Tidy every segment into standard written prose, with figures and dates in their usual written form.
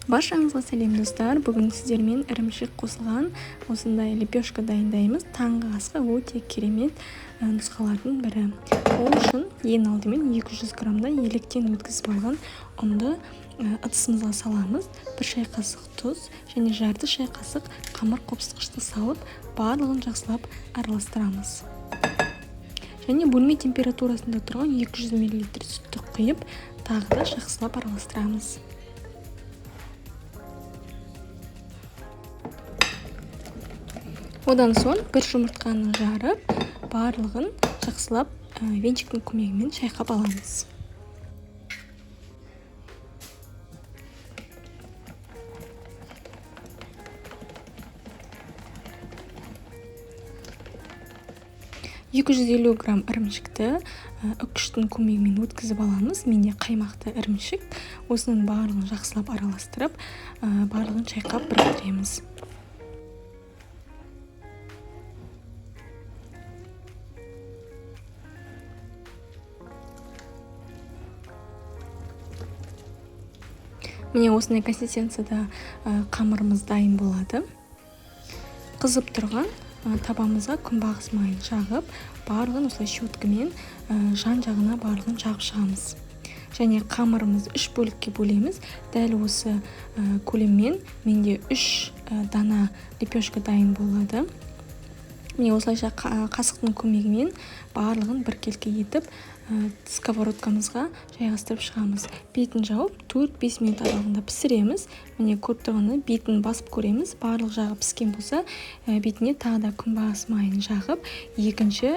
Баршаңызға сәлем, достар! Бүгін сіздермен ірімшік қосылған осындай лепешка дайындаймыз. Таңғы асқа өте керемет нұсқалардың бірі. Ол үшін ең алдымен 200 граммдай електен өткізіп алған ұнды ыдысымызға саламыз. 1 шай қасық тұз және жарты шай қасық қамыр қопсытқышты салып, барлығын жақсылап араластырамыз. Және бөлме температурасында тұрған 200 мл сүтті құйып, тағы да жақсылап араластырамыз. Одан соң бір жұмыртқаны жарып, барлығын жақсылап венчиктің көмегімен шайқап аламыз. 250 грамм ірімшікті үккіштің көмегімен өткізіп аламыз. Менде қаймақты ірімшік. Осының барлығын жақсылап араластырып, барлығын шайқап біріктіреміз. Міне, осындай консистенцияда қамырымыз дайын болады. Қызып тұрған табамызға күнбағыс майын жағып, барлығын осылай щеткамен жан-жағына барлығын жағып шығамыз. Және қамырымызды 3 бөлікке бөлеміз. Дәл осы көлеммен менде 3 дана лепешка дайын болады. Міне, осылайша қасықтың көмегімен барлығын біркелкі етіп, сковородкамызға жайғастырып шығамыз. Бетін жауып, 4-5 минут аралығында пісіреміз. Міне, көріп тұрғандай, бетін басып көреміз. Барлық жағы піскен болса, бетіне тағы да күнбағыс майын жағып, екінші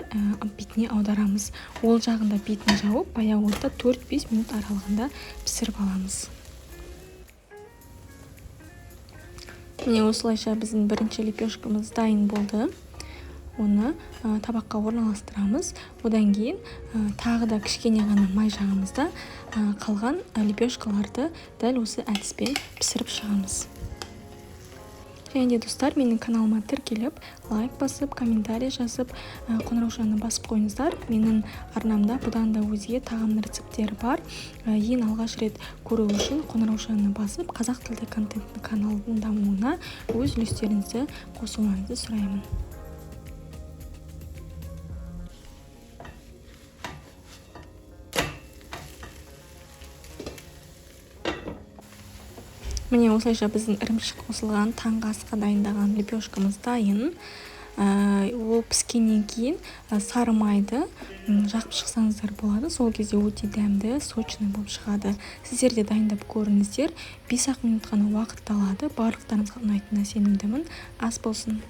бетіне аударамыз. Ол жағында бетін жауып, баяу отта 4-5 минут аралығында пісіріп аламыз. Міне, осылайша біздің бірінші лепешкамыз дайын болды. Оны табаққа орналастырамыз. Одан кейін тағы да кішкене ғана май жағамыз да, қалған лепешкаларды дәл осы әдіспен пісіріп шығамыз. Және де, достар, менің каналыма тіркеліп, лайк басып, комментарий жазып, қоңыраушаны басып қойыңыздар. Менің арнамда бұдан да өзге тағам рецепттері бар. Ең алғаш рет көру үшін қоңыраушаны басып, қазақ тілді контенттің каналының дамуына өз үлестеріңізді қосуларыңызды сұраймын. Міне, осылайша біздің ірімшік қосылған таңғы асқа дайындаған лепешкамыз дайын. Ол піскеннен кейін сары майды жағып шықсаңыздар болады. Сол кезде өте дәмді, сочный болып шығады. Сіздер де дайындап көріңіздер. 5-ақ минут қана уақыт алады. Барлықтарыңызға ұнайтынына сенімдімін. Ас болсын.